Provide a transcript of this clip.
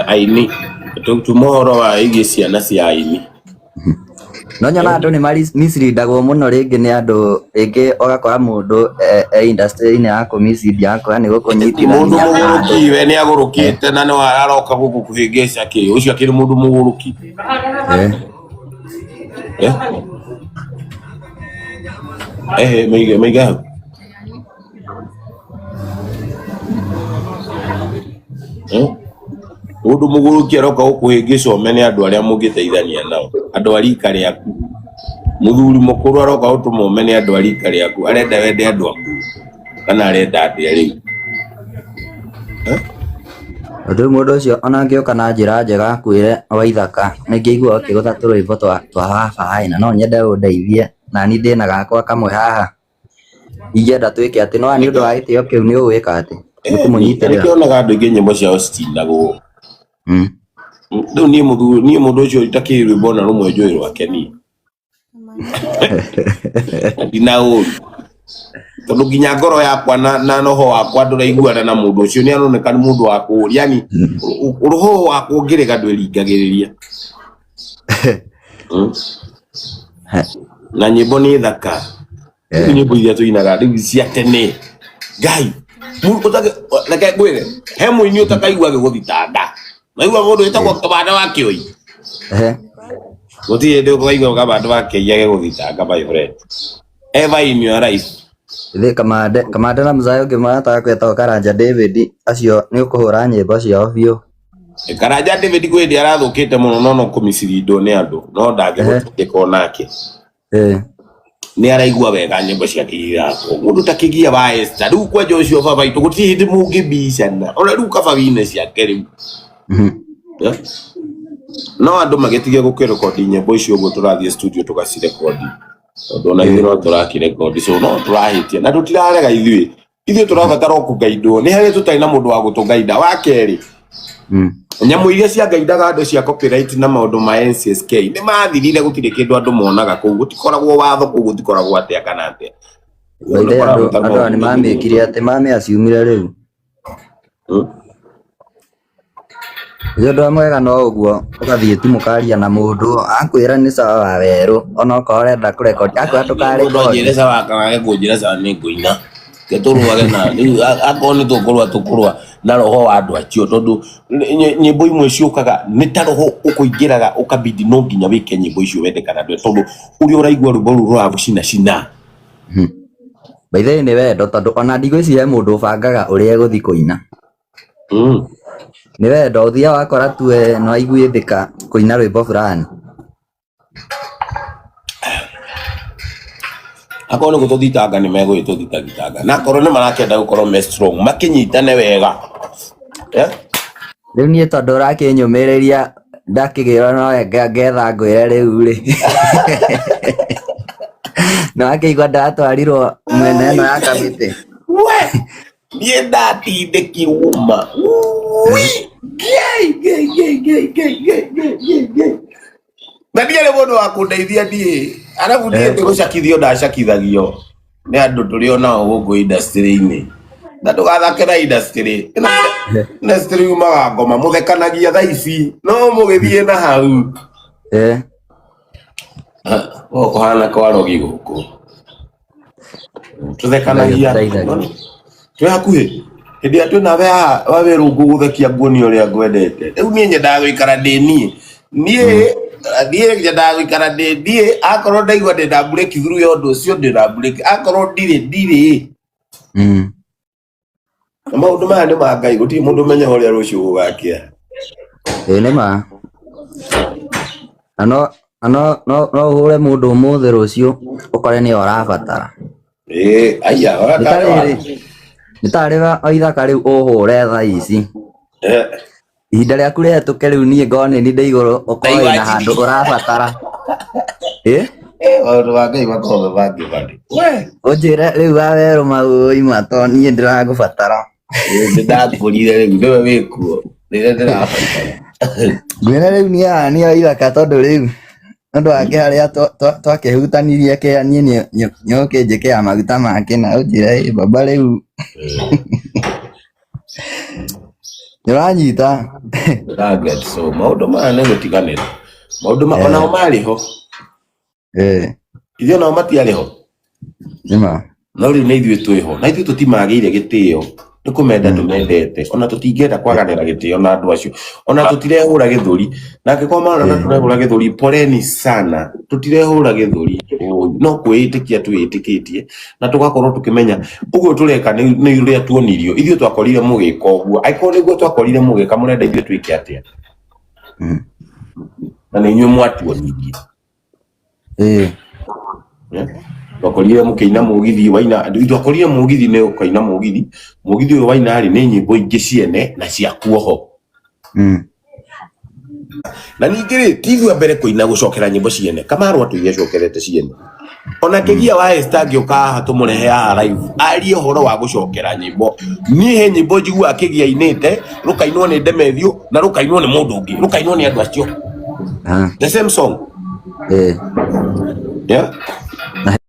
Aini tuma ũhoro wa ĩgiĩ ciana cia aini. No nyona andũ nĩ misleadagwo mũno rĩngĩ nĩ andũ, rĩngĩ ũgakora mũndũ e industry-inĩ ya kũ mislead agakora nĩ Mũndũ gũkũnyitithania na andũ. mũgũrũki we nĩ agũrũkĩte na nĩ aroka gũkũ kũhĩngĩca kĩ ũcio akĩrĩ mũndũ mũgũrũki. Eh? Eh, maiga maiga hau. Eh? Mũndũ mũgũrũki aroka gũkũhĩngĩca ũmene andũ arĩa mũngĩteithania nao, andũ a rika rĩaku. Mũthuri mũkũrũ aroka gũtũma ũmene andũ a rika rĩaku, arenda wende andũ akũrũ kana arenda atĩa rĩu? Eh? Rĩu mũndũ ũcio ona angĩũka na njĩra njega akwĩre Waithaka nĩngĩigua ũkĩgũtha tũrwĩmbo twa baba ĩ na no nyende ũndeithie nani ndĩna gakwa kamwe haha ingĩenda twĩke atĩ no nĩ ũndũ wa gĩtĩo kĩu nĩ ũgwĩka atĩ nĩ kũmũnyitĩrĩra. Nĩkĩo onaga andũ aingĩ nyĩmbo ciao citinagwo. Rĩu niĩ mũthuri niĩ mũndũ ũcio itakĩrĩ rwĩmbo ona rũmwe njũĩ rwake niĩ. Ndina ũru. Tondũ nginya ngoro yakwa na roho wakwa ndũraiguana na mũndũ ũcio nĩ aroneka nĩ mũndũ wa kũũria yani roho wakwa ũngĩrega ndwĩringagĩrĩria. Na nyĩmbo nĩ thaka. Rĩu nyĩmbo iria tũinaga rĩu cia tene ngai reke ngwĩre he mũini ũtakaigua agĩgũthitanga maigua mũndũ wĩtagwo Kamanda wa Kĩoi gũtirĩ hĩndĩ ũkaigua Kamanda wa Kĩoi agĩgũthitanga my friend ever in your life. Ithe Kamande Kamande na mzaya ũngĩ marataga kwetagwo Karanja David acio nĩ ũkũhũra nyĩmbo ciao biũ. Karanja David kwĩ hĩndĩ arathũkĩte mũno no no kũmicirindwo nĩ andũ no ndangĩgũtindĩka onake. Nĩ araigua wega nyĩmbo ciake irathwo mũndũ takĩgia wa Esther rĩu kwanja ũcio baba itũ gũtirĩ hĩndĩ mũngĩbicana ona rĩu kaba wine ciake rĩu. No andũ magĩtige gũkĩrekondi nyĩmbo icio ũguo tũrathiĩ studio tũgacirekondi tondũ ona ithuĩ no tũrakĩrekondi so no tũrahĩtia na tũtirarega ithuĩ ithuĩ tũrabatara o kũgaindwo nĩ harĩa tũtarĩ na mũndũ wa gũtũgainda wa kerĩ nyamũ iria ciangaindaga andũ cia copyright na maũndũ ma NCSK nĩ mathirire gũtirĩ kĩndũ andũ monaga kũu gũtikoragwo watho kũu gũtikoragwo atĩa kana atĩa. By the way, andũ andũ aya nĩ mamĩkire atĩ mamĩaciumire rĩu. Nĩ ũndũ mwega no ũguo ũgathiĩ tu mũkaria na mũndũ akwĩra nĩ sawa wa werũ onokorwo ũrenda kũrekondi akwĩra Mũndũ anjĩre ndũkarekondi. sawa kana age kũnjĩra sawa nĩ ngũina ke tũrũage na rĩu akorwo nĩ tũkũrũa tũkũrũa na roho wa andũ acio tondũ nyĩmbo imwe ciũkaga nĩ ta roho ũkũingĩraga ũkabidi no nginya wĩke nyĩmbo icio wende kana ndwende tondũ ũrĩa ũraigua rwĩmbo rũu rũragũcina cina. By the way nĩ wendo tondũ ona ndigwĩciria he mũndũ ũbangaga ũrĩa egũthiĩ kũina. Nĩ wendo ũthiaga wakora tu we nĩ waiguithĩka kũina rwĩmbo fulani. Akorwo nĩ gũtũthitanga nĩ megũgĩtũthitangithanga na akorwo nĩ marakĩenda gũkorwo me strong makĩnyitane wega. Rĩu niĩ tondũ ũrakĩnyũmĩrĩria ndakĩgĩrwo no ngetha ngwĩre rĩu rĩ. Nĩ wakĩigua ndatwarirwo mwena ĩno ya kamĩtĩ. We niĩ ndatindĩkirwo ma. Ui, ngai, ngai, ngai, ngai, ngai, ngai, ngai, ngai, ngai. Na ndiarĩ mũndũ wa kũndeithia niĩ arabu niĩ nĩ gũcakithio ndacakithagio nĩ andũ tũrĩ o nao gũkũ industry-inĩ na ndũgathake na industry ĩno industry yumaga ngoma mũthekanagia thaa ici no mũgĩthiĩ na hau. Gũkũ kũhana kwa rogi gũkũ tũthekanagia twĩ hakuhĩ hĩndĩ ĩrĩa twĩ nawe haha wa wĩrũ ngũgũthekia nguonia ũrĩa ngwendete rĩu niĩ nyendaga gũikara ndĩ niĩ niĩ niĩ nyendaga gũikara ndĩ niĩ akorwo ndaigua ndĩ na break through ya ũndũ ũcio ndĩ na break akorwo ndirĩ ndirĩ. Na maũndũ maya nĩ ma Ngai gũtirĩ mũndũ ũmenyaga ũrĩa rũciũ gũgakĩa. Ĩĩ nĩ ma. Na no no no ũhũre mũndũ ũmũthĩ rũciũ ũkore nĩwe ũrabatara. Ĩĩ aya Nĩ ta rĩrĩ nĩ ta rĩrĩa waithaka rĩu ũhũre thaa ici. Ihinda rĩaku rĩhetũke rĩu niĩ ngorwo nĩ niĩ ndĩ igũrũ ũkorwo wĩna handũ ũrabatara. Ĩ? Maũndũ ma Ngai makoragwo me mangĩ bani. We. Ũnjĩre rĩu wa werũ mau ũima to niĩ ndĩragũbatara. Nĩ ndakũrire rĩu nĩwe wĩkuo rĩrĩa ndĩrabatara. Ngwĩre rĩu niĩ haha niĩ waithaka tondũ rĩu ũndũ wa harĩa twakĩhutanirie kĩa niĩ nĩ ũkĩnjĩkĩra maguta make na ũnjĩre ĩ baba rĩu. Nĩũranyita. Target. So maũndũ maya nĩ gũtiganĩra. Maũndũ ma onao marĩ ho. Ithuĩ onao matiarĩ ho. Nĩma. No rĩu nĩ ithuĩ twĩ ho. Na ithuĩ tũtimagĩire gĩtĩo. Nĩ kũmenda tũmendete. Ona tũtingĩenda kwaganĩra gĩtĩo na andũ acio. Ona tũtirehũra gĩthũri. Na angĩkorwo marona ta tũrehũra gĩthũri, poleni sana. Tũtirehũra gĩthũri. No kwĩĩtĩkia twĩĩtĩkĩtie. Na tũgakorwo tũkĩmenya ũguo tũreka nĩ ũrĩa tuonirio. Ithuĩ twakorire mũgĩka ũguo. Angĩkorwo nĩguo twakorire mũgĩka, mũrenda ithuĩ twĩke atĩa? Na nĩ inyuĩ mwatuonirie. Twakorire mũkĩina mũgithi waina, twakorire mũgithi nĩ ũkaina mũgithi. Mũgithi ũyũ waina rĩ, nĩ nyĩmbo ingĩ ciene na ciaku oho. Na ningĩ rĩ, ti ithuĩ a mbere kũina gũcokera nyĩmbo ciene. Kamaru atũire acokerete ciene. Ona kĩgia wa Esther angĩũka haha tũmũrehe haha live arie ũhoro wa gũcokera nyĩmbo. Niĩ he nyĩmbo njiguaga kĩgia ainĩte rũkainwo nĩ Demethiũ na rũkainwo nĩ mũndũ ũngĩ, rũkainwo nĩ andũ acio. The same song. Yeah. Na